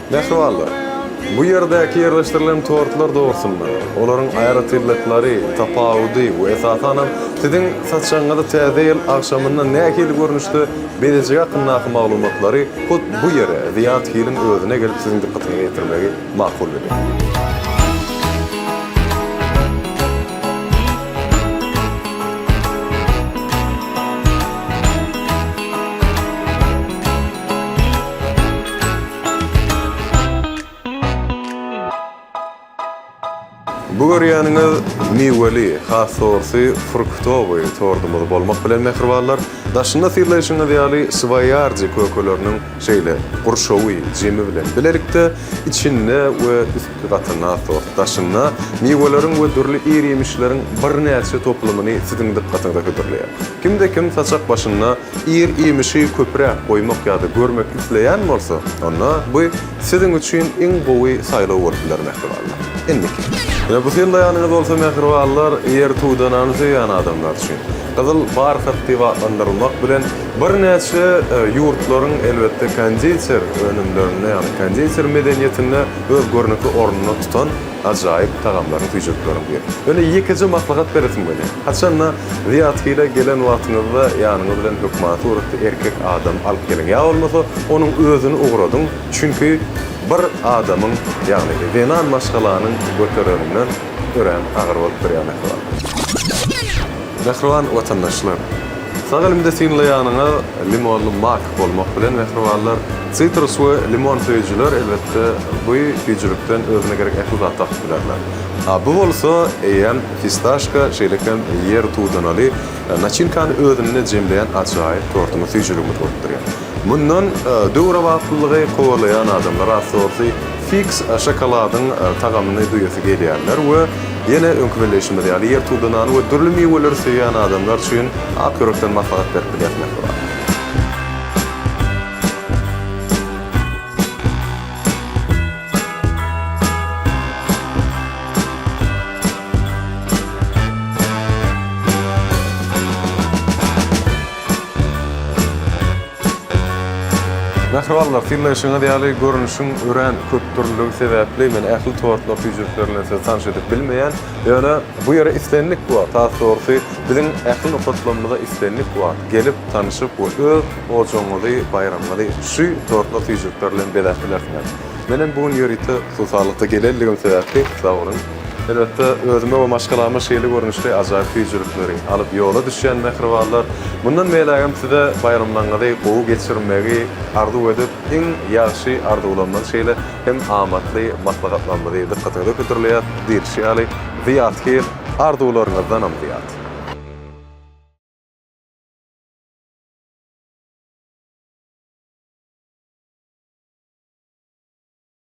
Mähribanlar, bu ýerdäki ýerleşdirilen tortlar dogrusynda, olaryň aýratynlyklary, tapawudy we esasanam siziň saçagyňyzy Täze ýyl agşamynda nähili görnüşde bezejegi hakyndaky maglumatlary hut bu ýere, Zyýat Hiliň özüne gelip siziň dykgatyňyza ýetirmegi makul bildik. Bu görýäniňiz miweli, has dogrusy fruktowy tordumyz bolmak bilen mähribanlar, daşynda synlaýşyňyz ýaly swaýardi kökeleriniň şeýle gurşawy, jemi bilen bilelikde içinde we üstki gatynda has dogrusy daşynda miweleriň we dürli ir-iýmişleriň birnäçe toplumyny siziň dykgatyňyza hödürleýär. Kimde-kim saçak başynda Ir-iýmişi köpräk goýmak ýa-da görmek isleýän bolsa, onda bu siziň üçin iň gowy saýlaw bolup biler, mähribanlar. Indiki. Ine, bu synlaýanyňyz bolsa, mähribanlar, ýer tudanany söýýän adamlar üçin. Gyzyl barhat diýip atlandyrylmak bilen, birnäçe ýurtlaryň, elbetde, konditer önümlerinde, ýagny konditer medeniýetinde öz görnükli ornuny tutan Ajaýyp tagamlaryň süýjülikleriň biri. Ýöne ýekeje maslahat beresim gelýär. Haçanda Zyýathile gelen wagtyňyzda ýanyňyz bilen hökmany suratda erkek adam alyp geliň. Ýa bolmasa onuň özüni ugradyň. Çünki bir adamyň, ýagny zenan maşgalanyň götereninden örän agyr bolup durýar mähriban. Mähriban watandaşlar! Sag elimde synlaýanyňyz limonly mak bolmak bilen mähribanlar, sitrus we limon söýüjiler elbetde bu süýjülikden özüne gerek ähli zat tapyp bilerler. A bu bolsa eýýäm fistaşka şeýle hem ýer tudanaly naçinkany özünde jemleýän ajaýyp tortumyz süýjüligimiz bolup durýar. Mundan döwrebaplylygy kowalaýan adamlar has dogrusy fiks şokoladyň tagamyny duýasy gelýärler we ýene öňki belleýşimiz ýaly ýertudanany we dürli miweleri söýýän adamlar üçin ak ýürekden maslahat berip bilýäris mähriban. Mähribanlar, synlaýşyňyz ýaly, görnüşiň örän köpdürlüligi sebäpli men ähli tortlar, süýjülikler bilen sizi tanyş edip bilmeýän. Ýöne bu ýere islendik wagt, has dogrusy, biziň ähli nokatlarymyza islendik wagt gelip, tanyşyp we öz ojagyňyzy, baýramyňyzy şu tortlar, süýjülikler bilen bezäp bilersiňiz. Menem bu gün ýörite hususalykda gelenligim sebäpli, sag boluň. Elbetde, özüme we maşgalama şeýle görnüşli ajaýyp süýjülikleri alyp ýola düşýän mähribanlar, mundan beýlägem size baýramlaryňyzy gowy geçirmegi arzuw edip, iň ýagşy arzuwlarymyzy şeýle hem amatly maslahatlarymyzy dykgatyňyza hödürleýäs, diýlişi ýaly, zyýat hil, arzuwlaryňyzdanam zyýat.